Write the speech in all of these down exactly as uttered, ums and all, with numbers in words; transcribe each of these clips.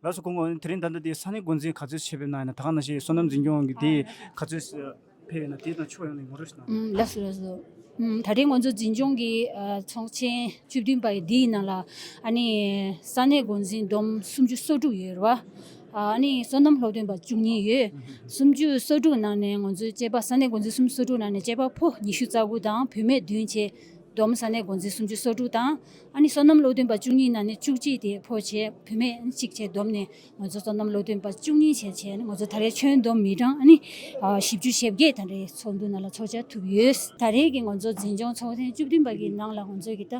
ལགས་སོ། སྐུ་ངོ་དེ་རིང་ད་ལྟ་དེ་ས་གནས་འགོ་འཛིན་ག་ཚོད་ཕེབས་ཡོད་ན་ཡིན་ན། ད་ག་ནང་བཞིན་སོ་ནམ་འཛིན་སྐྱོང་གི་དེ་ག་ཚོད་ཕེབས་ཡོད་ན་དེ་དང་ཕྱོགས་ཡོངས་ནས་ངོ་སྤྲོད་ཞིག་གནང་། ལགས་སོ་ལགས་སོ། ད་རེས་ང་ཚོ་འཛིན་སྐྱོང་གི་ཚོགས་ཆེན་བཅུ་བདུན་པ་ཡི་འདིའི་ནང་ལ་ཨ་ནི་ས་གནས་འགོ་འཛིན་བསྡོམས་སུམ་ཅུ་སོ་དྲུག་ཡོད་རེད་བ། ཨ་ནི་སོ་ནམ་སློབ་སྟོན་པ་བཅུ་གཉིས་ཡོད། སུམ་ཅུ་སོ་དྲུག་ནང་ནས་ང་ཚོའི་སྐྱེས་པ་ས་གནས་འགོ་འཛིན་སུམ་ཅུ་སོ་དྲུག་ནང་ནས་སྐྱེས་པ་ཕོ་ཉི་ཤུ་རྩ་དགུ་དང་བུད་མེད་བདུན་བྱས། བསྡོམས་ས་གནས་འགོ་འཛིན་སུམ་ཅུ་སོ་དྲུག་དང་། ཨ་ནི་སོ་ནམ་སློབ་སྟོན་པ་བཅུ་གཉིས་ནང་ནས་བཅུ་གཅིག་དེ་ཕོ་བྱས། བུད་མེད་གཅིག་བྱས། བསྡོམས་ནས་ང་ཚོ་སོ་ནམ་སློབ་སྟོན་པ་བཅུ་གཉིས་བྱས་བྱས་ནས་ང་ཚོ་ད་རེས་ཁྱོན་བསྡོམས་མི་གྲངས་ཨ་ནི་བཞི་བཅུ་ཞེ་བརྒྱད་ད་རེས་ཚོགས་འདུ་ནང་ལ་ཚོགས་བཅར་ཐུབ་ཡོད། ད་རེས་ཀྱི་ང་ཚོ་འཛིན་སྐྱོང་ཚོགས་ཐེངས་བཅུ་བདུན་པ་གི་ནང་ལ་ང་ཚོས་ཀྱི་ད་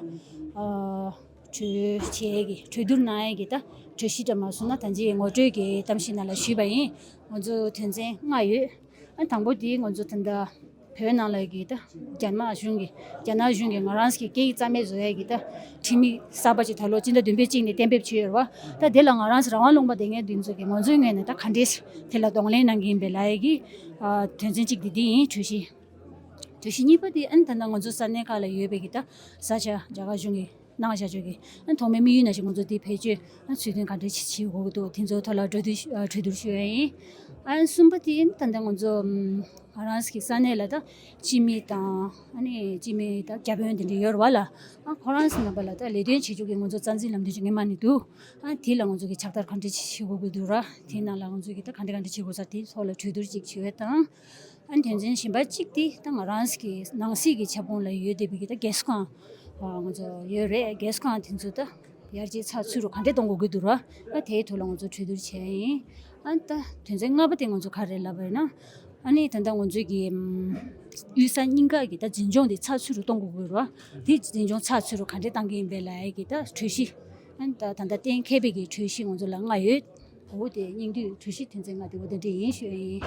གྲོས་བྱས་ཀྱི་གྲོས་བསྡུར་གནང་ཡས་ཀྱི་ད་གྲོས་གཞི་འདྲ་མ་སོང་ན་ད་ཅི་ངོ་སྤྲོད་ཀྱི་གཏམ་བཤད་ནང་ལ་ཞུས་པ་ཡིན། ང་ཚོ་དོན་ཚན་ལྔ་ཡོད། ཨ་དང་པོ་དེ་ང་ཚོ་ད་ལྟ་བོད་ནང་ལ་གི་ད་རྒྱ་ནག་གཞུང་གི་རྒྱ་ནག་གཞུང་གི་ང་རང་གི་སྐད་ཡིག་རྩ་མེད་བཟོ་ཡས་ཀྱི་ད་ཁྲིམས་ཡིག་གསར་པ་ཅིག་ད་ལོ་སྤྱི་ཟླ་བདུན་པའི་གཅིག་ནས་གཏན་འབེབས་བྱས་ཡོད་རེད་བ། ད་དེ་ལ་ང་རང་རང་དབང་ལུང་པ་དེ་ངས་འདི་ཚོ་གི་ང་ཚོའི་ངོས་ནས་ད་ག་འདྲས་དེ་ལ་གདོང་ལེན་གནང་གི་ཡིན་པའི་ལབ་ཡས་ཀྱི་ཨ་དོན་ཚན་གཅིག་དེ་འདི་ཡིན། གྲོས་གཞི། གྲོས་གཞི་གཉིས་པ་དེ་ཨ་ནི་ད་ལྟ་ང་ཚོ་ས་གནས་ཁག་ལ་ཡོད་པའི་གི་ད་ས་ཆ་རྒྱ་གར་གཞུང་གི་གནང་བཞག་ཆོག་གི་ཨ་ཐོག་མའི་དམིགས་ཡུལ་ནང་བཞིན་ང་ཚོ་དེ་བེད་སྤྱོད་ཨ་ཚུལ་མཐུན་ག་འདྲ་བྱེད་དགོས་ཀྱི་འདུག་དེ་ཚོའི་ཐོག་ལ་གྲོས་བསྡུར་ཞུ་ཨ་གྲོས་བསྡུར་ཞུ་ཡ་ཡིན། ཨ་གསུམ་པ་དེ་ད་ལྟ་ང་ཚོ་ང་རང་གི་ས་གནས་ལ་ད་སྤྱི་མི་དང་ཨ་ནི་སྤྱི་མི་དང་བརྒྱ་དཔོན་དེ་འདྲ་ཡོད་རེད་བ་ལ། ཨ་ཁོ་རང་ཚོ་རྣམ་པ་ལ་ད་ལས་དོན་བྱེད་ཕྱོགས་ཀྱི་ང་ཚོ་རྩ་འཛིན་ལམ་སྟོན་ཅིག་སྔོན་མ་ནས་འདུག་ཨ་དེ་ལ་ང་ཚོ་གི་ཕྱག་བསྟར་ག་འདྲ་བྱེད་དགོས་ཀྱི་འདུག་ར། དེའི་ནང་ལ་ང་ཚོ་གི་ད་ག་འདྲ་ག་འདྲ་བྱེད་དགོས་ས་དེ་ཐོག་ལ་གྲོས་བསྡུར་ཅིག་བྱེད་ཡ་དང་། ཨ་ནི་དོན་ཚན་གཞན་པ་གཅིག་དེ་ད་ང་རང་གི་ནང་སྲིད་ཀྱི་ཁྱབ་ཁོངས་ལ་ཡོད་བསྡད་པའི་གི་ད་རྒས་གསོ་ཁང་ང་ཚོ་ཡོད་རེད། རྒས་གསོ་ཁང་དེ་ཚོ་ད་ཡར་རྒྱས་ཚགས་ཚུད་རུ་ག་འདྲས་གཏོང་དགོས་ཀྱི་འདུག་ར། ཨ་དེའི་ཐོག་ལ་ང་ཚོ་གྲོས་བསྡུར་བྱས་ཡིན། ཨ་ད་དོན་ཚན་ལྔ་པ་དེ་ང་ཚོ་ག་རེ་ལབ་པ་ཡིན་ན། ཨ་ནི་ད་ལྟ་ང་ཚོའི་གི་ཨམ་གཡུལ་ས་རྙིང་ཁག་གི་ད་འཛིན་སྐྱོང་དེ་ཚགས་ཚུད་རུ་གཏོང་དགོས་ཀྱི་ར། དེ་འཛིན་སྐྱོང་ཚགས་ཚུད་རུ་ག་འདྲས་གཏང་གི་ཡིན་པའི་ལབ་ཡས་ཀྱི་ད་གྲོས་གཞི། ཨ་ནི་ད་ད་ལྟ་གཏན་འཁེལ་བའི་གི་གྲོས་གཞི་ང་ཚོ་ལ་ལྔ་ཡོད། འོ་དེ་སྙིང་བསྡུས་གྲོས་གཞི་དོན་ཚན་ལྔ་དེ་འོ་དེ་འདྲས་ཡིན་ཞུ་ཡ་ཡིན།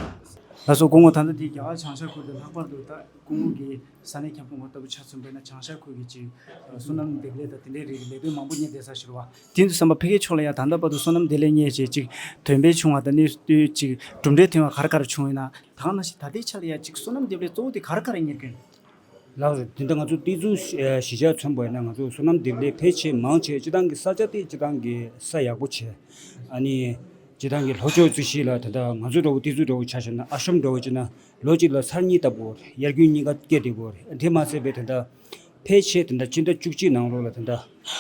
ལགས་སོ། སྐུ་ངོ་ད་ལྟ་དེ་རྒྱ་གར་བྱང་ཤར་ཁུལ་དུ་ལྷག་པར་དུ་ད་སྐུ་ངོ་གི་ས་གནས་ཁྱབ་ཁོངས་ལྟ་བུ་ཆ་མཚོན་པ་ཡིན་ན། བྱང་ཤར་ཁུལ་གྱི་ཅིག་སོ་ནམ་འདེབས་ལས་དང་དེ་འདྲའི་རིགས་ཀྱི་ལས་དོན་མང་པོ་གཉེར་བསྡད་ས་ཞིག་རེད་བ། དེ་ཚོ་བསམ་པ་ཕ་གིའི་ཕྱོགས་ལ་ཡང་ད་ལྟ་བར་དུ་སོ་ནམ་འདེབས་ལས་གཉེར་བྱས་ཅིག་དོན་ཕན་བྱུང་བ་དང་གནས་ཚུལ་ཅིག་གྲུབ་འབྲས་ཐོན་བ་ག་རེ་ག་རེ་བྱུང་ཡོད་ན། ད་ག་ནང་བཞིན་ད་ལྟའི་ཆ་ལ་ཡང་ཅིག་སོ་ནམ་འདེབས་ལས་གཙོ་བོ་དེ་ག་རེ་ག་རེ་གཉེར་གྱི་ཡོད། ལགས་རེད། དེ་འདྲ་ང་ཚོ་དེ་ཚོ་གཞི་ཆགས་མཚོན་པ་ཡིན་ན། ང་ཚོ་སོ་ནམ་འདེབས་ལས་ཕལ་ཆེར་མང་ཆེ་སྤྱི་བཏང་གི་ས་ཆ་དེ་སྤྱི་བཏང་གི་ས་ཡག་པོ་བྱས། ཨ་ནི་སྤྱི་བཏང་གི་ལྷོ་ཕྱོགས་རྩི་ཤིང་ལ་ད་ལྟ་ང་ཚོ་འདྲ་བོ་དེ་ཚོ་འདྲ་བོ་ཆ་བཞག་ན། ཨ་ཤོམ་འདྲ་བོ་བྱས་ན་ལོ་གཅིག་ལ་ཚར་གཉིས་བཏབ་དགོས་རེད། དབྱར་དགུན་གཉིས་ཀ་སྐྱེལ་བསྡད་དགོས་རེད། དེ་མ་ཟད་པའི་ད་ལྟ་ཕལ་ཆེར་ད་ལྟ་སྤྱི་ཟླ་བཅུ་གཅིག་ནང་ལོགས་ལ་ད་ལྟ་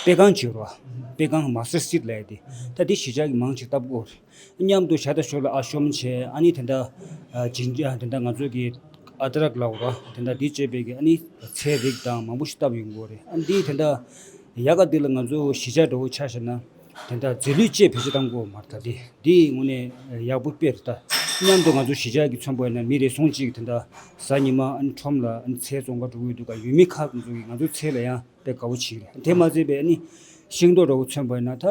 པད་ཁང་བྱེད་རོགས། པད་ཁང་མ་སི་ཊར་སི་ཌི་ལབ་ཡ་དེ་ད་དེ་གཞི་ཆགས་ཀྱི་མང་ཆེ་བཏབ་དགོས་རེད། མཉམ་དུ་ཤ་ད་ཤོ་ལ་ཨ་ཤོམ་བྱས། ཨ་ནི་དེ་འདྲ་ཨ་ཇིན་ཇ་དེ་འདྲ་ང་ཚོ་གི་ཨ་དྲག་ལབ་ར། དེ་འདྲ་འདི་བཅས་པའི་གི་ཨ་ནི་ཚལ་རིགས་དང་མང་པོ་ཞིག་བཏབ་ཡོང་གི་ཡོད་རེད། ཨ་འདི་དེ་འདྲ་ཡག་ག་འདི་ལ་ང་ཚོ་གཞི་ཆགས་འདྲ་བོ་ཆ་བཞག་ན། དེ་འདྲ་རྫས་ལུད་བཅས་བེད་སྤྱོད་གཏང་གི་ཡོད་མ་རེད། ད་འདི་འདི་དངོས་གནས་ཡག་པོ་དཔེ་རེད། ད་མཉམ་དུ་ང་ཚོ་གཞི་ཆགས་ཀྱི་མཚོན་པ་ཡིན་ན། མི་རེ་ཟུང་གཅིག་དེ་འདྲ་གཟའ་ཉི་མ་ཨ་ནི་ཁྲོམ་ལ་ཨ་ནི་ཚལ་བཙོང་ག་འགྲོ་གི་ཡོད་འདུག་ག་ཡུལ་མི་ཁག་ང་ཚོ་གི་ང་ཚོ་ཚལ་ལ་ཡང་དཔེ་དགའ་པོ་བྱེད་ཀྱི་རེད། དེ་མ་ཟད་པའི་ཨ་ནི་ཤིང་ཏོག་འདྲ་བོ་མཚོན་པ་ཡིན་ན། ད་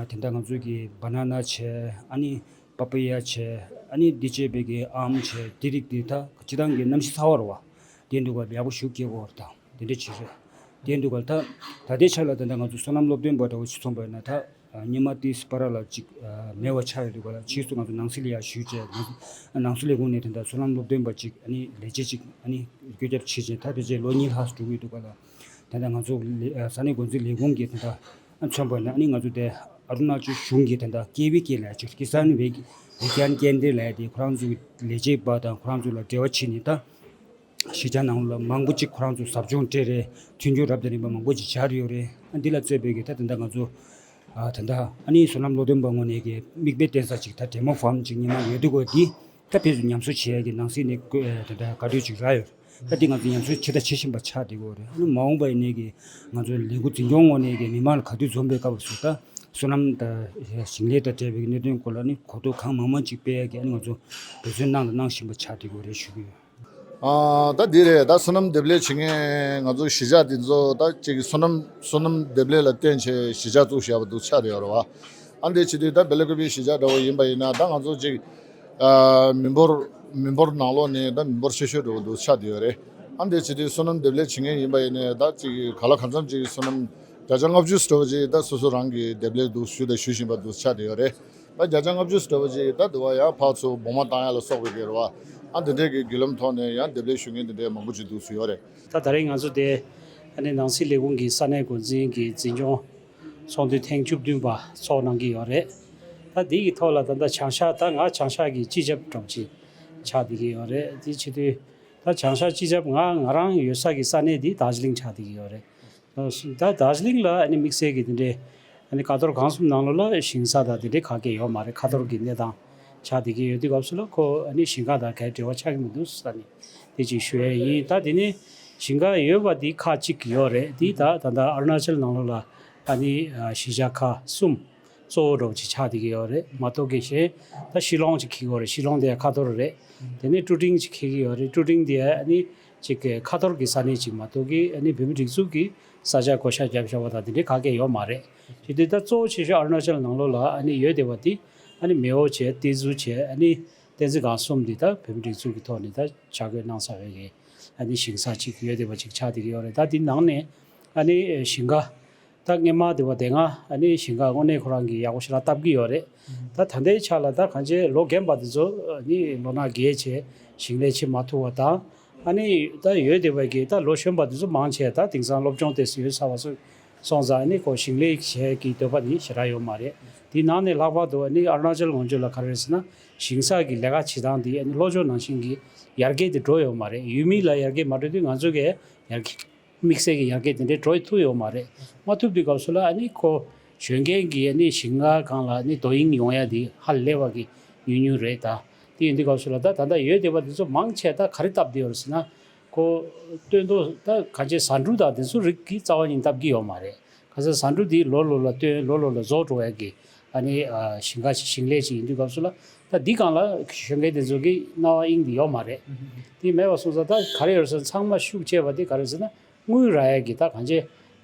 དེ་འདྲ་ང་ཚོ་གི་བ་ན་ན་བྱས། ཨ་ནི་པ་པ་ཡ་བྱས། ཨ་ནི་འདི་བཅས་པའི་གི་ཨམ་བྱས། དེ་རིགས་དེ་ད་སྤྱི་བཏང་གི་གནམ་གཤིས་ཚ་བ་རེད་བ། དེ་འདུག་ག་ཡག་པོ་ཞིག་སྐྱེ་གི་ཡོད་རེད། ད་དེ་འདྲ་བྱེད་རེད། དེ་འདུག་ག་ད་ད་ལྟའི་ཆ་ལ་ད་ལྟ་ང་ཚོ་སོ་ནམ་སློབ་སྟོན་པ་འདྲ་བོ་ཞིག་མཚོན་པ་ཡིན་ན། ད་སྔོན་མ་དེ་སྤ་ར་ལ་ཅིག་མེད་པ་ཆགས་ཡོད་འདུག་ག་ལ། ཕྱིས་སུ་ང་ཚོ་ནང་སྲིད་ལ་ཡར་ཞུས་བྱས། ནང་སྲིད་ལས་ཁུངས་ནས་དེ་འདྲ་སོ་ནམ་སློབ་སྟོན་པ་ཅིག་ཨ་ནི་ལས་བྱེད་ཅིག་ཨ་ནི་བཀོད་ཁྱབ་བྱས་བྱས། ད་ཕལ་ཆེར་ལོ་གཉིས་ལྷག་འགྲོ་གི་འདུག་ག་ལ། ད་ལྟ་ང་ཚོ་ལས་ས་གནས་འགོ་འཛིན་ལས་ཁུངས་ཀྱིས་དེ་འདྲ་མཚོན་པ་ཡིན་ན། ཨ་ནི་ང་ཚོ་དེ་ཨ་རུ་ན་ཅལ་གཞུང་གི་དེ་འདྲ་ཀེ་ཝི་ཀེ་ལབ་ཅིག་ཀི་སཱན་ཝི་གྷ་གྱཱན་ཀེན་དྲ་ལབ་ཡ་དེ། ཁོ་རང་ཚོའི་ལས་བྱེད་པ་དང་ཁོ་རང་ཚོ་ལ་འབྲེལ་བ་བྱས་ནས། ད་གཞིས་ཆགས་ནང་ལ་མང་པོ་ཅིག་ཁོ་རང་ཚོ་ཟབ་སྦྱོང་སྤྲད་རེད། མཐུན་འགྱུར་རབ་དང་རིམ་པ་མང་པོ་ཅིག་སྦྱར་ཡོད་རེད། ཨ་འདི་ལ་བརྩིས་པའི་གི་ད་དེ་འདྲ་ང་ཚོ་ཨ་དེ་འདྲ་ཨ་ནི་སོ་ནམ་སློབ་སྟོན་པ་ངོས་ནས་གི་མིག་དཔེ་བསྟན་ས་ཅིག་ད་ཌེ་མོ་ཕཱརམ་ཅིག་སྔོན་མ་ཡོད་དུས་གོ་འདི། ད་ཕན་ཚུན་ཉམས་གསོ་བྱེད་ཡ་གི་ནང་སྲིད་ནས་བཀོད་ཨ་དེ་འདྲ་བཀའ་འཁྲོལ་ཅིག་རག་ཡོད། ད་འདི་ང་ཚོ་ཉམས་གསོ་བྱེད་དང་བྱེད་བཞིན་པ་ཆགས་བསྡད་ཀྱི་ཡོད་རེད། ཨ་ནི་མ་འོངས་པ་ཡིན་ནའི་གི་ང་ཚོ་ལས་འགུལ་འཛིན་སྐྱོང་ངོས་ནས་གི་མི་མང་ལ་ག་དུས་འཛོམས་པའི་སྐབས་སུ། ད་སོ་ནམ་དང་ཞིང་ལས་དང་འབྲེལ་བའི་གནད་དོན་སྐོར་ལ་ནི་གོ་རྟོགས་གང་མང་མང་ཅིག་སྤེལ་ཡ་གི་ཨ་ནི་ང་ཚོ་འབད་བརྩོན་གནང་དང་གནང་བཞིན་པ་ཆགས་བསྡད་ཀྱི་ཡོད་རེད་ཞུ་གི་ཡོད། ཨ་ད་འདི་རེད། ད་སོ་ནམ་འདེབས་ལས་བྱེད་མཁན་ང་ཚོ་གཞིས་ཆགས་འདི་ཚོ་ད་ཅིག་སོ་ནམ་སོ་ནམ་འདེབས་ལས་ལ་བརྟེན་བྱས་གཞིས་ཆགས་བཙུགས་བཞག་པ་འདུག་ཆགས་བསྡད་ཡོད་རེད་བ། ཨ་འདི་བྱེད་དུས་ད་བེ་ལ་ཀུ་པི་གཞིས་ཆགས་འདྲ་བོ་ཡིན་པ་ཡིན་ན། ད་ང་ཚོ་ཅིག་ཨ་མི་འབོར་མི་འབོར་ནང་ལོགས་ནས་ད་མི་འབོར་ཆེ་ཤོས་འདྲ་བོ་འདུག་ཆགས་བསྡད་ཡོད་རེད། ཨ་འདི་བྱེད་དུས་སོ་ནམ་འདེབས་ལས་བྱེད་མཁན་ཡིན་པ་ཡིན་ནའི་ད་ཅིག་ག་ལ་གང་འཚམ་ཅིག་སོ་ནམ་བརྒྱ་ཆ་ལྔ་བཅུ་འདྲ་བོ་ཅིག་ད་སོ་སོ་རང་གི་འདེབས་ལས་འདུག་ཞུ་དང་ཞུ་བཞིན་པ་འདུག་ཆགས་བསྡད་ཡོད་རེད། ད་བརྒྱ་ཆ་ལྔ་བཅུ་འདྲ་བོ་ཅིག་ད་དུ་བ་ཡང་ཕར་ཚུར་སྦོང་མ་བཏང་ཡ་ལ་སོགས་པའི་གི་རེད་བ། ཨ་འདི་འདྲའི་གི་བརྒྱུད་ལམ་ཐོག་ནས་ཡང་འདེབས་ལས་ཞུ་མཁན་འདི་འདྲའི་མང་པོ་ཅིག་འདུག་སུ་ཡོད་རེད། ད་ད་རེས་ང་ཚོ་དེ་ཨ་ནི་ནང་སྲིད་ལས་ཁུངས་ཀྱི་ས་གནས་འགོ་འཛིན་གྱི་འཛིན་སྐྱོང་ཚོགས་འདུ་ཐེངས་བཅུ་བདུན་པ་ཚོགས་གནང་གི་ཡོད་རེད། ད་འདི་གི་ཐོག་ལ་ད་ལྟ་བྱང་ཤར་ད་ང་བྱང་ཤར་གྱི་སྤྱི་ཁྱབ་གྲོགས་ཅིག་ཆགས་བསྡད་ཀྱི་ཡོད་རེད། དེ་བྱེད་དུས་ད་བྱང་ཤར་སྤྱི་ཁྱབ་ང་ང་རང་ཡོད་ས་གི་ས་གནས་འདི་དར་ཇི་ལིང་ཆགས་བསྡད་ཀྱི་ཡོད་རེད། ད་དར་ཇི་ལིང་ལ་ཨ་ནི་དམིགས་བསལ་གྱི་དེ་འདྲའི་ཨ་ནི་ཁ་ཐོར་སྒང་གསུམ་ནང་ལོགས་ལ་ཞིང་ས་དང་དེ་འདྲའི་ག་གེ་ཡོད་མ་རེད། ཁ་ཐོར་གྱི་གནས་སྟངས་ཆགས་བསྡད་ཀྱི་ཡོད་དུས་སྐབས་སུ་ལ་ཁོ་ཨ་ནི་ཞིང་ཁ་དང་གའི་འབྲེལ་བ་ཆགས་ཀྱི་མི་འདུག་ཟེར་ནས་དེ་ཅིག་ཞུ་ཡས་ཡིན། ད་དེ་ནས་ཞིང་ཁ་ཡོད་པ་འདི་ཁག་གཅིག་ཡོད་རེད། འདི་ད་ད་ལྟ་ཨ་རུ་ན་ཅལ་ནང་ལོགས་ལ་ཨ་ནི་གཞིས་ཆགས་ཁག་གསུམ་གཙོ་བོ་འདྲ་བོ་ཅིག་ཆགས་བསྡད་ཀྱི་ཡོད་རེད་མ་གཏོགས་གི་གཞན་ད་ཤི་ལོང་ཅིག་འཁེལ་གྱི་ཡོད་རེད། ཤི་ལོང་དེ་ཡང་ཁ་ཐོར་རེད། དེ་ནས་ཀྲུ་ཀྲིང་ཅིག་འཁེལ་གྱི་ཡོད་རེད། ཀྲུ་ཀྲིང་དེ་ཡང་ཨ་ནི་ཅིག་ཁ་ཐོར་གྱི་ས་གནས་ཅིག་མ་གཏོགས་གི་ཨ་ནི་བོད་མིའི་སྒྲིག་འཛུགས་ཀྱི་ས་ཆ་བགོ་བཤའ་བརྒྱབ་བཞག་པ་དང་དེ་འདྲའི་ག་གེ་ཡོད་མ་རེད། བྱེད་དུས་ད་གཙོ་བོ་ཆེ་ཤོས་ཨ་རུ་ན་ཅལ་ནང་ལོགས་ལ་ཨ་ནི་ཡོད་བསྡད་པ་དེ་ཨ་ནི་མེའོ་བྱས་ཏེ་ཛུ་བྱས་ཨ་ནི་བསྟན་འཛིན་སྒང་གསུམ་འདི་ད་བོད་མིའི་སྒྲིག་འཛུགས་ཀྱི་ཐོག་ནས་ད་བྱ་དགོས་གནང་ཚར་བའི་གི་ཨ་ནི་ཞིང་ས་ཅིག་ཡོད་བསྡད་པ་ཅིག་ཆགས་བསྡད་ཀྱི་ཡོད་རེད། ད་འདི་ནང་ནས་ཨ་ནི་ཞིང་ཁ་ད་སྔས་མ་དེ་བ་དེ་སྔ་ཨ་ནི་ཞིང་ཁ་དངོས་གནས་ཁོ་རང་གིས་ཡག་པོ་ཞེ་དྲག་བཏབ་ཀྱི་ཡོད་རེད། ད་ད་ལྟའི་ཆ་ལ་ད་གང་ཅི་ལོ་རྒན་པ་དེ་ཚོ་ཨ་ནི་ལོ་ན་རྒས་བྱས་ཞིང་ལས་བྱེད་མ་ཐུབ་པ་དང་། ཨ་ནི་ད་ཡོད་བསྡད་པ་གི་ད་ལོ་གཞོན་པ་དེ་ཚོ་མང་ཆེ་ད་དེང་སང་སློབ་སྦྱོང་དེ་ཚོ་ཡོད་ཚར་བ་སོང་ཙང་ཨ་ནི་ཁོ་ཞིང་ལས་བྱེད་ཀྱི་འདོད་པ་དེ་ཞེ་དྲག་ཡོད་མ་རེད། དེའི་ནང་ནས་ལྷག་པར་དུ་ཨ་ནི་ཨ་རུ་ན་ཅལ་ངོས་ཕྱོགས་ལ་ག་རེ་རེད་ཟེར་ན་ཞིང་ས་གི་ལས་ཀ་བྱེད་སྟངས་དེ་ཨ་ནི་ལྷོ་ཕྱོགས་ནང་བཞིན་གྱི་ཡར་རྒྱས་དེ་འགྲོ་ཡོད་མ་རེད། ཡུལ་མི་ལ་ཡར་རྒྱས་མ་འགྲོ་དུས་ང་ཚོ་གི་ཡར་རྒྱས་དམིགས་བསལ་གྱི་ཡར་རྒྱས་དེ་འདྲའི་འགྲོ་ཐུབ་ཡོད་མ་རེད། མ་ཐུབ་དུས་སྐབས་སུ་ལ་ཨ་ནི་ཁོ་གཞོན་སྐྱེས་ཀྱི་ཨ་ནི་ཞིང་ཁ་སྒང་ལ་ཨ་ནི་དོ་དབྱིངས་ཡོང་ཡ་དེ་ཧ་ལས་པ་གི་ཉུང་ཉུང་རེད། ད་དེ་ཡིན་དུས་སྐབས་སུ་ལ་ད་ད་ལྟ་ཡོད་བསྡད་པ་དེ་ཚོ་མང་ཆེ་ད་ག་རེ་བཏབ་བསྡད་ཡོད་རེད་ཟེར་ན། ཁོ་སྟོན་ཐོག་ད་ག་ཅེ་ཟ་འབྲུ་དང་དེ་ཚོ་རིགས་ཀྱི་རྩ་བ་ཉིད་བཏབ་ཀྱི་ཡོད་མ་རེད། ག་ས་ཟ་འབྲུ་དེ་ལོ་ལོ་ལ་སྟོན་ལོ་ལོ་ལ་རྫོགས་འགྲོ་ཡ་གི་ཨ་ནི་ཞིང་ཁ་ཞིང་ལས་ཅིག་ཡིན་དུས་སྐབས་སུ་ལ་ད་འདི་སྒང་ལ་གཞོན་སྐྱེས་དེ་ཚོ་གི་སྣང་བ་དབྱིངས་དེ་ཡོད་མ་རེད། དེ་མེད་པ་སོང་ཙང་ད་ག་རེ་ཡོད་ཟེར་ན་ཚང་མ་ཤུགས་ཆེ་བ་དེ་ག་རེ་ཟེར་ན། དངུལ་རག་ཡ་གི་ད་གང་ཅི་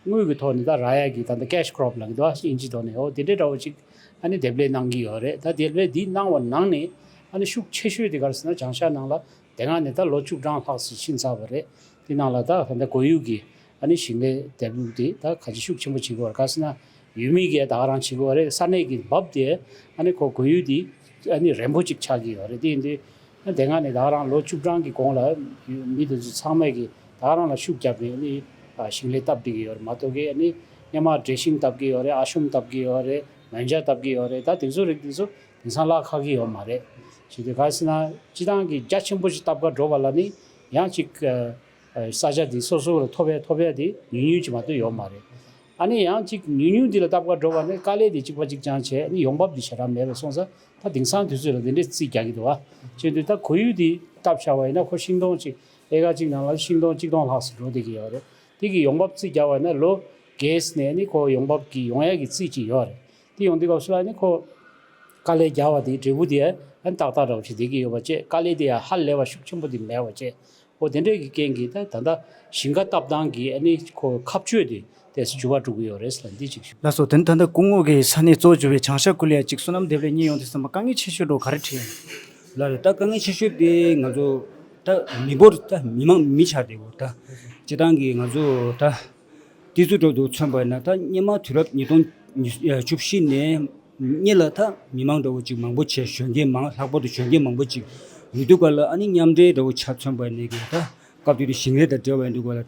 དངུལ་གི་ཐོག་ནས་ད་རག་ཡ་གི་ད་ད་cash crop་ལབ་ཀྱི་འདུག་ཨ་ཨིན་ཇི་ཐོག་ནས། འོ་དེ་འདྲའི་འདྲ་བོ་ཅིག་ཨ་ནི་འདེབས་ལས་གནང་གི་ཡོད་རེད། ད་འདེབས་ལས་འདི་གནང་བ་ནང་ནས་ཨ་ནི་ཤུགས་ཆེ་ཤོས་དེ་ག་རེ་ཟེར་ན་བྱང་ཤར་ནང་ལ་དེ་སྔ་ནས་ད་ལོ་བཅུ་གྲངས་ལྷག་ཙམ་ཕྱིན་ཚར་བ་རེད། དེ་ནང་ལ་ད་ད་ལྟ་གོ་ཡུལ་གྱི་ཨ་ནི་ཞིང་ལས་འདེབས་ལུགས་དེ་ད་ག་ཅི་ཤུགས་ཆེན་པོ་བྱེད་དགོས་རེད། ག་ཟེར་ན་ཡུལ་མི་གིས་ད་ག་རང་བྱེད་དགོས་རེད། ས་གནས་ཀྱི་བབ་དེ་ཨ་ནི་ཁོ་གོ་ཡུལ་དེ་ཨ་ནི་རན་པོ་ཅིག་ཆགས་ཀྱི་ཡོད་རེད། དེ་ཡིན་དུས་ཨ་དེ་སྔ་ནས་ད་ག་རང་ལོ་བཅུ་གྲངས་ཀྱི་གོང་ལ་མི་དེ་ཚོ་ཚང་མས་ཀྱི་ད་ག་རང་ལ་ཤུགས་བརྒྱབ་ནས་ཨ་ནི་ཞིང་ལས་བཏབ་བསྡད་ཀྱི་ཡོད་རེད་མ་གཏོགས་ཀྱི་ཨ་ནི་སྔོན་མ་ཌེ་ཤིང་བཏབ་ཀྱི་ཡོད་རེད། ཨ་ཤོམ་བཏབ་ཀྱི་ཡོད་རེད། མོན་ཇ་བཏབ་ཀྱི་ཡོད་རེད། ད་དེ་ཚོ་རིགས་དེ་ཚོ་དེང་སང་གླ་ཁ་གི་ཡོད་མ་རེད། བྱས་ཏེ་ག་ཟེར་ན་སྤྱི་བཏང་གི་རྒྱ་ཆེན་པོ་ཞིག་བཏབ་ག་འགྲོ་བ་ལ་ནི་ཡང་ཅིག་ཨ་ས་ཆ་དེ་སོ་སོ་ལ་ཐོབ་ཡ་ཐོབ་ཡ་དེ་ཉུང་ཉུང་ཅིག་མ་གཏོགས་ཡོད་མ་རེད། ཨ་ནི་ཡང་ཅིག་ཉུང་ཉུང་དེ་ལ་བཏབ་ག་འགྲོ་བ་ནི་དཀའ་ལས་དེ་གཅིག་པ་གཅིག་རྐྱང་བྱས། ཨ་ནི་ཡོང་འབབ་དེ་ཞེ་དྲག་མེད་པ་སོང་ཙང་ད་དེང་སང་དུས་ཚོད་ལ་དེ་འདྲའི་རྩིས་རྒྱག་གི་འདུག་བ། བྱས་དུས་ད་གོ་ཡུལ་དེ་བཏབ་བཞག་པ་ཡིན་ན་ཁོ་ཤིང་སྡོང་ཅིག་ཨེ་ཀར་གཅིག་ནང་ལ་ཤིང་སྡོང་གཅིག་སྟོང་ལྷག་ཙམ་འགྲོ་བསྡད་ཀྱི་ཡོད་རེད། དེ་གི་ཡོང་འབབ་རྩིས་རྒྱག་པ་ཡིན་ན་ལོ་རྒས་ནས་ཨ་ནི་ཁོ་ཡོང་འབབ་ཀྱི་ཡོང་ཡ་གི་རྩིས་ཅིག་ཡོད་རེད། དེ་ཡོང་དུས་སྐབས་སུ་ལ་ནི་ཁོ་དཀའ་ལས་རྒྱག་པ་དེའི་འབྲས་བུ་དེ་ཨ་ནི་ཏག་ཏག་འདྲ་བོ་ཞིག་བསྡད་ཀྱི་ཡོད་པ་བཅས། དཀའ་ལས་དེ་ཡང་ཧ་ལས་པ་ཤུགས་ཆེན་པོ་དེ་མེད་པ་བཅས། འོ་དེ་འདྲས་ཀྱི་རྐྱེན་གྱིས་ད་ད་ལྟ་ཞིང་ཁ་བཏབ་སྟངས་ཀྱི་ཨ་ནི་ཁོ་ཁ་གཅོད་དེ་ཏོག་ཙམ་འགྱུར་བ་འགྲོ་གི་ཡོད་རེད་ཟེར་ལ་འདི་གཅིག་ཞུ། ལགས་སོ། དེ་ནི་ད་ལྟ་སྐུ་ངོ་གིས་ས་གནས་གཙོ་བོ་གྱུར་པའི་བྱང་ཤར་ཁུལ་ལ་ཡང་གཅིག་སོ་ནམ་འདེབས་ལས་གཉེར་ཡོང་དུས་ཙམ་པ་དཀའ་ངལ་ཆེ་ཤོས་འདྲ་བོ་ག་རེ་འཕྲད་ཡོད། ལགས་རེད། ད་དཀའ་ངལ་ཆེ་ཤོས་དེ་ང་ཚོ་ད་མི་འབོར་ད་མི་མང་མི་ཆགས་བསྡད་ཡོད། ད་སྤྱིར་བཏང་གི་ང་ཚོ་ད་ཏི་ཙུ་འགྲོ་འདུག་མཚོན་པ་ཡིན་ན་ད་སྔོན་མ་དུས་རབས་ཉིས་སྟོང་བཅུ་བཞི་ནས་སྔོན་ལ་ད་མི་མང་འདྲ་བོ་ཅིག་མང་པོ་བྱས། གཞོན་སྐྱེས་མང་ལྷག་པར་དུ་གཞོན་སྐྱེས་མང་པོ་ཅིག་ཡོད་དུས་ག་ལ་ཨ་ནི་མཉམ་འབྲེལ་འདྲ་བོ་ཆ་མཚོན་པ་ཡིན་ནའི་གི་ད་སྐབས་དེ་དུས་ཞིང་ལས་དང་འབྲེལ་བ་ཡིན་དུས་ག་ལ་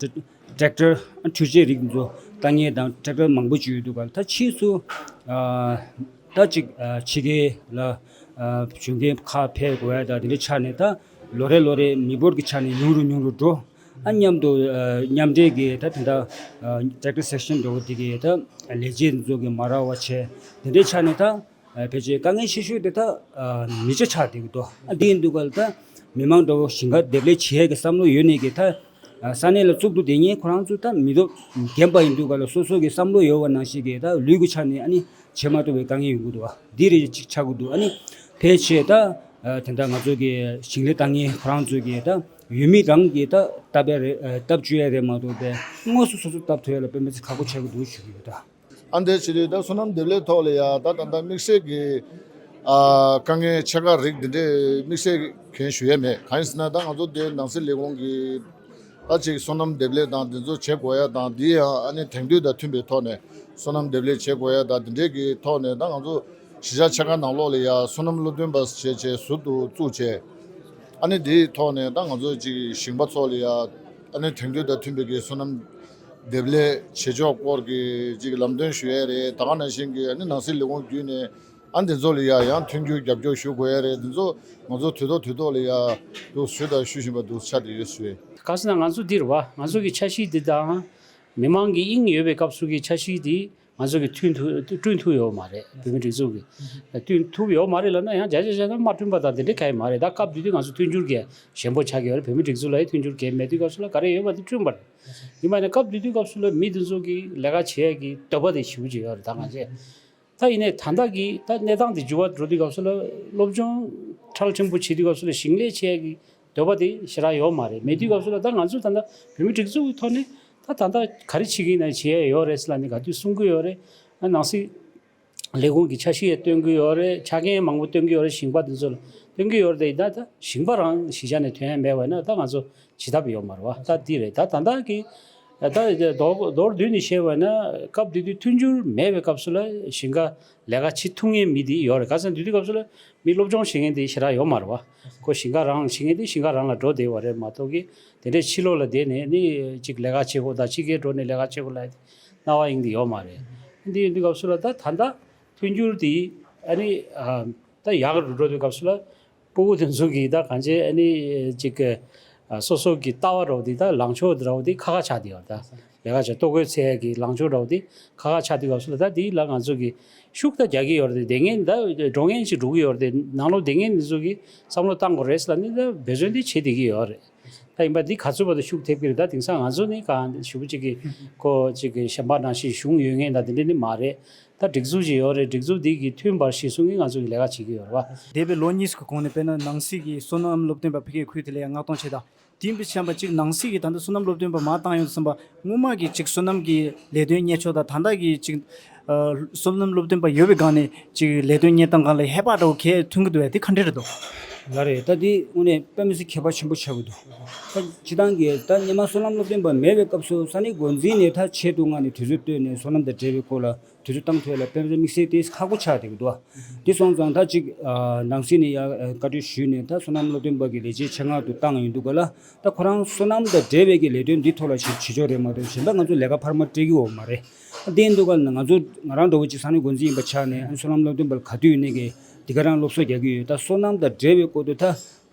ཊེག་ཊར་འཕྲུལ་ཆས་རིགས་འདི་ཚོ་ལྟ་མཁན་དང་ཊེག་ཊར་མང་པོ་ཅིག་ཡོད་དུས་ག་ལ་ད་ཕྱིས་སུ་ཨ་ད་ཅིག་ཨ་ཕྱི་རྒྱལ་ལ་ཨ་གཞོན་སྐྱེས་ཁག་ཕེབས་དགོས་ཡ་དང་དེ་འདྲའི་ཆ་ནས་ད་ལོ་རེ་ལོ་རེ་མི་འབོར་གྱི་ཆ་ནས་ཉུང་རུ་ཉུང་རུ་འགྲོ། ཨ་མཉམ་དུ་ཨ་མཉམ་འབྲེལ་གྱི་ད་དེ་འདྲ་ཨ་ཊེག་ཊར་སེག་ཤན་འདྲ་བོ་དེ་གའི་ད་ལས་བྱེད་འདི་ཚོ་གི་མ་རག་པ་བྱས། དེ་འདྲའི་ཆ་ནས་ད་ཨ་ཕལ་ཆེར་དཀའ་ངལ་ཆེ་ཤོས་དེ་ད་ཨ་མི་ཆ་ཆགས་བསྡད་ཀྱི་འདུག་ཨ་འདི་ཡིན་དུས་ག་ལ་ད་མི་མང་འདྲ་བོ་ཞིང་ཁ་འདེབས་ལས་བྱེད་ཡས་ཀྱི་བསམ་བློ་ཡོད་ནས་ཀྱི་ད་ཨ་ས་གནས་ལ་བཙུགས་འདུག་དེ་ངས་ཁོ་རང་ཚོ་ད་མི་ཐོབ་རྒན་པ་ཡིན་དུས་ག་ལ་སོ་སོ་གི་བསམ་བློ་ཡོད་པ་ནང་བཞིན་གྱི་ད་ལུས་ཀྱི་ཆ་ནས་ཨ་ནི་བྱེད་མ་ཐུབ་པའི་དཀའ་ངལ་ཡོང་གི་འདུག་བ། འདི་རེད་ཅིག་ཆགས་ཀྱི་འདུག་ཨ་ནི་ཕལ་ཆེར་ད་ཨ་དེ་འདྲ་ང་ཚོ་གི་ཞིང་ལས་ལྟ་མཁན་ཁོ་རང་ཚོ་གི་ད་ཡུལ་མི་རང་གི་ད་བཏབ་ཡ་རེད། ཨ་བཏབ་བཅུག་ཡ་རེད་མ་གཏོགས་པའི་དངོས་སུ་སོ་སོ་བཏབ་ཐུབ་ཡ་ལ་དཔེ་མི་སྲིད་ཁག་པོ་ཆགས་ཀྱི་འདུག་ཞུ་གི་ཡོད་ད། ཨ་འདྲ་བྱེད་དུས་ད་སོ་ནམ་འདེབས་ལས་ཐོག་ལ་ཡ་ད་ད་ལྟ་དམིགས་བསལ་གྱི་ཨ་དཀའ་ངལ་ཆེ་ཁག་རིགས་འདི་འདྲས་དམིགས་བསལ་གྱི་ཞུ་ཡ་མེད། གང་ཡིན་ཟེར་ན་ད་ང་ཚོ་འདི་ནང་སྲིད་ལས་ཁུངས་ཀྱི་ད་ཅིག་སོ་ནམ་འདེབས་ལས་དང་འདི་ཚོ་བྱེད་དགོས་ཡ་དང་། འདི་ཡང་ཨ་ནི་དེང་དུས་དང་མཐུན་པའི་ཐོག་ནས་སོ་ནམ་འདེབས་ལས་བྱེད་དགོས་ཡ་དང་འདི་འདྲས་ཀྱི་ཐོག་ནས་ད་ང་ཚོ་གཞིས་ཆགས་ཆེ་ཁག་ནང་ལོགས་ལ་ཡ་སོ་ནམ་སློབ་སྟོན་པ་བྱས་བྱས་ཟུར་དུ་བཙུགས་བྱས། ཨ་ནི་འདིའི་ཐོག་ནས་ད་ང་ཚོ་ཅིག་ཞིང་པ་ཚོ་ལ་ཡ་ཨ་ནི་དེང་དུས་དང་མཐུན་པའི་གི་སོ་ནམ་འདེབས་ལས་བྱེད་ཕྱོགས་སྐོར་གྱི་ཅིག་ལམ་སྟོན་ཞུ་ཡས་རེད། ད་ག་ནང་བཞིན་གྱི་ཨ་ནི་ནང་སྲིད་ལས་ཁུངས་བརྒྱུད་ནས་ ཨ་འདི་ཚོ་ལ་ཡ་ཡང་མཐུན་འགྱུར་རྒྱབ་སྐྱོར་ཞུ་དགོས་ཡ་རེད། འདི་ཚོ་ང་ཚོ་དུས་ཐོག་དུས་ཐོག་ལ་ཡ་འདུག་ཞུ་དང་ཞུ་བཞིན་པ་འདུག་ཆགས་བསྡད་ཡོད་ཞུ་ཡས། ག་ཟེར་ན་ང་ཚོ་འདིར་བ་ང་ཚོ་གི་འཆར་གཞི་འདི་དང་མི་མང་གི་དབྱིངས་ཡོད་པའི་སྐབས་སུ་གི་འཆར་གཞི་འདི་ང་ཚོ་གི་མཐུན་ཐུབ་བསྐྲུན་ཐུབ་ཡོད་མ་རེད། བོད་མི་སྒྲིག་འཛུགས་ཀྱི་བསྐྲུན་ཐུབ་ཡོད་མ་རེད་ལབ་ན་ཡང་བརྒྱ་ཆ་བརྒྱ་ཐམ་མ་བསྐྲུན་པ་དང་དེ་འདྲ་གང་ཡང་མ་རེད། ད་སྐབས་དེ་དུས་ང་ཚོ་མཐུན་འགྱུར་གྱི་ཞན་པོ་ཆགས་ཀྱི་ཡོད་རེད། བོད་མི་སྒྲིག་འཛུགས་ལ་ཡང་མཐུན་འགྱུར་གྱི་མེད་དུས་སྐབས་སུ་ལ་ག་རེ་ཡོད་པ་དེ་བསྐྲུན་པ་རེད། ཡིན་པ་ནས་སྐབས་དེ་དུས་སྐབས་སུ་ལ་མི་དེ་ཚོ་གི་ལས་ཀ་བྱེད་ཡས་ཀྱི་འདོད་པ་དེ་ཞེ་པོ་ཅིག་ཡོད་རེད། ད་ང་ཚོས། ད་ཡིན་ནའི་ད་ལྟ་གི་ད་གནས་སྟངས་དེ་འགྱུར་བ་འགྲོ་དུས་སྐབས་སུ་ལ་སློབ་སྦྱོང་ཁྲལ་ཕྲན་བུ་བྱེད་དུས་སྐབས་སུ་ལ་ཞིང་ལས་བྱེད་ཡས་ཀྱི་འདོད་པ་དེ་ཞེ་དྲག་ཡོད་མ་རེད། མེད་དུས་སྐབས་སུ་ལ་ད་ང་ཚོས་ད་ལྟ་བོད་མི་སྒྲིག་འཛུགས་ཀྱི་ཐོག་ནས་ད་ད་ལྟ་ག་རེ་བྱེད་ཀྱི་ཡིན་ན་བྱེད་ཡས་ཡོད་རེད་ཟེར་ལབ་ནས་ག་དུས་གསུང་གི་ཡོད་རེད། ཨ་ནང་སྲིད་ལས་ཁུངས་ཀྱི་འཆར་གཞི་ཡང་སྟོན་གྱི་ཡོད་རེད། ཆ་རྐྱེན་མང་པོ་སྟོན་གྱི་ཡོད་རེད། ཞིང་པ་དེ་ཚོ་ལ་སྟོན་གྱི་ཡོད་རེད། ད་ཡིན་ད་ད་ཞིང་པ་རང་གཞིས་ཆགས་ནས་ཐོན་ཡ་མེད་པ་ན་ད་ང་ཚོ་བྱེད་ཐབས་ཡོད་མ་རེད་བ། ད་འདི་རེད། ད་ད་ལྟ་གི་ད་མདོར་མདོར་བསྡུས་ནས་བཤད་པ་ན་སྐབས་དེ་དུས་མཐུན་འགྱུར་མེད་པའི་སྐབས་སུ་ལ་ཞིང་ཁ་ལས་ཀ་བྱེད་ཐུབ་མཁན་མི་དེ་ཡོད་རེད། ག་ཟེར་ན་དེ་དུས་སྐབས་སུ་ལ་མི་སློབ་སྦྱོང་བྱེད་མཁན་དེ་ཞེ་དྲག་ཡོད་མ་རེད་བ། ཁོ་ཞིང་ཁ་རང་བྱེད་མཁན་དེ་ཞིང་ཁ་རང་ལ་འགྲོ་བསྡད་པ་རེད་མ་གཏོགས་གི་དེ་འདྲའི་ཕྱི་ལོགས་ལ་བསྡད་ནས་ནི་ཅིག་ལས་ཀ་བྱེད་དགོས་ད་ཕྱི་རྒྱལ་འགྲོ་ནས་ལས་ཀ་བྱེད་དགོས་ལ་སྣང་བ་ཡིན་གྱི་ཡོད་མ་རེད། འདི་ཡིན་དུས་སྐབས་སུ་ལ་ད་ད་ལྟ་མཐུན་འགྱུར་དེ་ཨ་ནི་ཨ་ད་ཡག་རུ་འགྲོ་དུས་སྐབས་སུ་ལ་སྤུ་གུ་དེ་ཚོ་གིས་ད་གང་བྱེད་ཨ་ནི་ཅིག་ཨ་སོ་སོ་གི་ལྟ་བ་འདྲ་བོ་དེ་ད་ལངས་ཕྱོགས་འདྲ་བོ་དེ་ཁ་ཁ་ཆགས་བསྡད་ཡོད་རེད། ད་ལས་ཀ་བྱེད་ལྟོ་གོས་འཚོལ་ཡས་ཀྱི་ལངས་ཕྱོགས་འདྲ་བོ་དེ་ཁ་ཁ་ཆགས་དུས་སྐབས་སུ་ལ་ད་དེ་ལ་ང་ཚོ་གིས་ཤུགས་ད་རྒྱག་གི་ཡོད་རེད། དེ་བསྡད་མཁན་ད་འགྲོ་མཁན་ཞིག་འགྲོ་གི་ཡོད་རེད། དེ་ནང་ལོགས་བསྡད་མཁན་དེ་ཚོ་གིས་བསམ་བློ་བཏང་དགོས་རེད་ཟེར་ལབ་ནས་ད་འབད་བརྩོན་དེ་བྱེད་བསྡད་ཀྱི་ཡོད་རེད། ད་ཡིན་པ་འདི་ག་ཚོད་བར་དུ་ཤུགས་ཐེབས་ཀྱི་རེད། ད་དེང་སང་ང་ཚོ་ནི་གང་ཞུ་བ་གཅིག་གིས་ཁོ་གཅིག་གི་གཞན་པ་ནང་བཞིན་གཞུང་ཡོད་མཁན་དང་དེ་འདྲ་ནི་མ་རེད། ད་སྒྲིག་འཛུགས་ཤིག་ཡོད་རེད། སྒྲིག་འཛུགས་འདི་གི་མཐུན་པར་གཞི་བཟུང་གིས་ང་ཚོ་གི་ལས་ཀ་བྱེད་ཀྱི་ཡོད་རེད་བ། འདས་པའི་ལོ་གཉིས་ཀྱི་གོང་ནས་དཔེར་ན་ནང་སྲིད་ཀྱི་སོ་ནམ་སློབ་སྟོན་པ་ཕ་གིའི་ཁུལ་དེ་ལ་ཡང་མངགས་གཏོང་བྱས་དང་། དེ་ཡིན་པའི་ཆ་ནས་གཅིག་ནང་སྲིད་ཀྱི་ད་ལྟ་སོ་ནམ་སློབ་སྟོན་པ་མར་བཏང་ཡོང་དུས་ཙམ་པ་སྔོན་མ་གི་གཅིག་སོ་ནམ་གྱི་ལས་དོན་གཉེར་ཕྱོགས་དང་ད་ལྟ་གི་གཅིག་ཨ་སོ་ནམ་སློབ་སྟོན་པ་ཡོད་པའི་སྒང་ནས་གཅིག་ལས་དོན་གཉེར་སྟངས་སྒང་ལ་ཧེ་བག་འདྲ་བོ་གས་ཐོན་གྱི་འདུག་བས། དེ་ག་འདྲ་རེད་འདུག་ལགས་རེད། ད་འདི་དངོས་གནས་དཔེ་མི་སྲིད་ཁྱད་པར་ཆེན་པོ་ཆགས་ཀྱི་འདུག་ད་སྤྱིར་བཏང་གི་ད་སྔོན་མ་སོ་ནམ་སློབ་སྟོན་པ་མེད་པའི་སྐབས་སུ་ས་གནས་འགོ་འཛིན་ནས་ད་ཆེད་དུ་མངགས་ནས་དུས་ཚོད་བཏོན་ནས་སོ་ནམ་དང་འབྲེལ་བའི་སྐོར་ལ་དུས་ཚོད་བཏང་ཐུབ་ཡ་ལ་དཔེ་མི་སྲིད་དམིགས་བསལ་དེ་ཁག་པོ་ཆགས་བསྡད་ཀྱི་འདུག་དེ་སོང་ཙང་ད་ཅིག་ཨ་ནང་སྲིད་ནས་ཡ་བཀའ་འཁྲོལ་ཞུས་ནས་ད་སོ་ནམ་སློབ་སྟོན་པ་གི་ལས་བྱེད་ཆེད་མངགས་དུ་བཏང་ཡོང་དུས་ག་ལ། ད་ཁོ་རང་སོ་ནམ་དང་འབྲེལ་བའི་གི་ལས་དོན་འདི་ཐོག་ལ་བྱེད་བྱེད་ཕྱོགས་རེད་མ་གཏོགས་གཞན་པ་ང་ཚོ་ལས་ཀ་འཕར་མ་སྤྲད་ཀྱི་ཡོད་མ་རེད། དེ་ཡིན་དུས་ག་ལ་ང་ཚོ་ང་རང་འདྲ་བོ་ཅིག་ས་གནས་འགོ་འཛིན་ཡིན་པ་ཆགས་ནས་ཨ་ནི་སོ་ནམ་སློབ་སྟོན་པ་ལ་ག་དུས་ཡིན་ནའི་གི་འདི་ག་རང་སློབ་གསོ་རྒྱག་གི་ཡོད། ད་སོ་ནམ་དང་འབྲེལ་བའི་སྐོར་དུ་ད་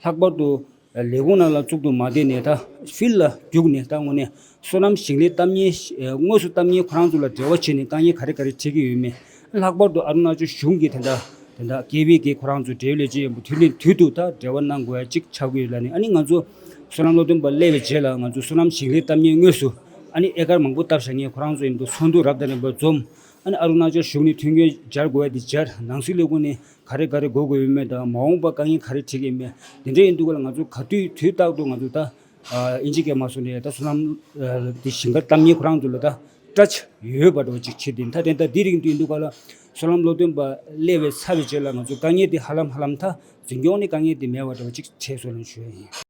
ལྷག་པར་དུ་ལས་ཁུངས་ནང་ལ་གཙུག་ཏུ་མ་བསྡད་ནས་ད་ཕིལ་ལ་རྒྱུགས་ནས་ད་དངོས་གནས་སོ་ནམ་ཞིང་ལས་གཏམ་ཉན་དངོས་སུ་གཏམ་ཉན་ཁོ་རང་ཚོ་ལ་འབྲེལ་བ་བྱས་ནས་དཀའ་ངལ་ག་རེ་ག་རེ་འཕྲད་ཀྱི་ཡོད་མེད། ལྷག་པར་དུ་ཨ་རུ་ན་ཅལ་གཞུང་གི་དེ་འདྲ་དེ་འདྲ་སྐད་འབོད་ཀྱིས་ཁོ་རང་ཚོ་འབྲེལ་ཡོད་ལས་བྱེད་ཡོན་པོ་དུས་ནས་དུས་དུ་ད་འབྲེལ་བ་གནང་དགོས་ཡ་གཅིག་ཆགས་ཀྱི་ཡོད་ལ་ནི། ཨ་ནི་ང་ཚོ་སོ་ནམ་སློབ་སྟོན་པ་སླེབས་པའི་རྗེས་ལ་ང་ཚོ་སོ་ནམ་ཞིང་ལས་གཏམ་ཉན་དངོས་སུ་ཨ་ནི་ཨེ་ཀར་མང་པོ་བཏབ་བཞག་མཁན་ཁོ་རང་ཚོ་ཡིན་པ་ཚོགས་འདུ་རབ་དང་རིམ་པ་འཛོམས། ཨ་ནི་ཨ་རུ་ན་ཅལ་གཞུང་ནས་མཐུན་རྐྱེན་སྦྱར་དགོས་ཡ་དེ་སྦྱར། ནང་སྲིད་ལས་ཁུངས་ནས་ག་རེ་ག་རེ་དགོས་དགོས་ཡོད་མེད་དང་མ་འོངས་པ་དཀའ་ངལ་ག་རེ་འཕྲད་ཀྱི་ཡོད་མེད་དེ་འདྲ་ཡིན་དུས་ག་ལ་ང་ཚོ་ག་དུས་དུས་རྟག་ཏུ་ང་ཚོ་ད་ཨིན་ཇི་སྐད་མ་སོང་ནས་ད་སོ་ནམ་དེ་ཞིང་ཁ་གཏམ་ཉན་ཁོ་རང་ཚོ་ལ་ད་ཊཆ་ཡོད་པ་འདྲ་བོ་ཅིག་བྱེད་དེ། ད་དེ་ད་དེ་རིང་དུས་འདུག་ག་ལ་སོ་ནམ་སློབ་སྟོན་པ་སླེབས་པའི་ཚར་བའི་རྗེས་ལ་ང་ཚོ་དཀའ་ངལ་དེ་ཧ་ལམ་ཧ་ལམ་ད་འཛིན་སྐྱོང་ནས་དཀའ་ངལ་དེ་མེད་པ་འདྲ་བོ་ཅིག་བྱས་སོང་ལབ་ཞུ་ཡ་ཡིན།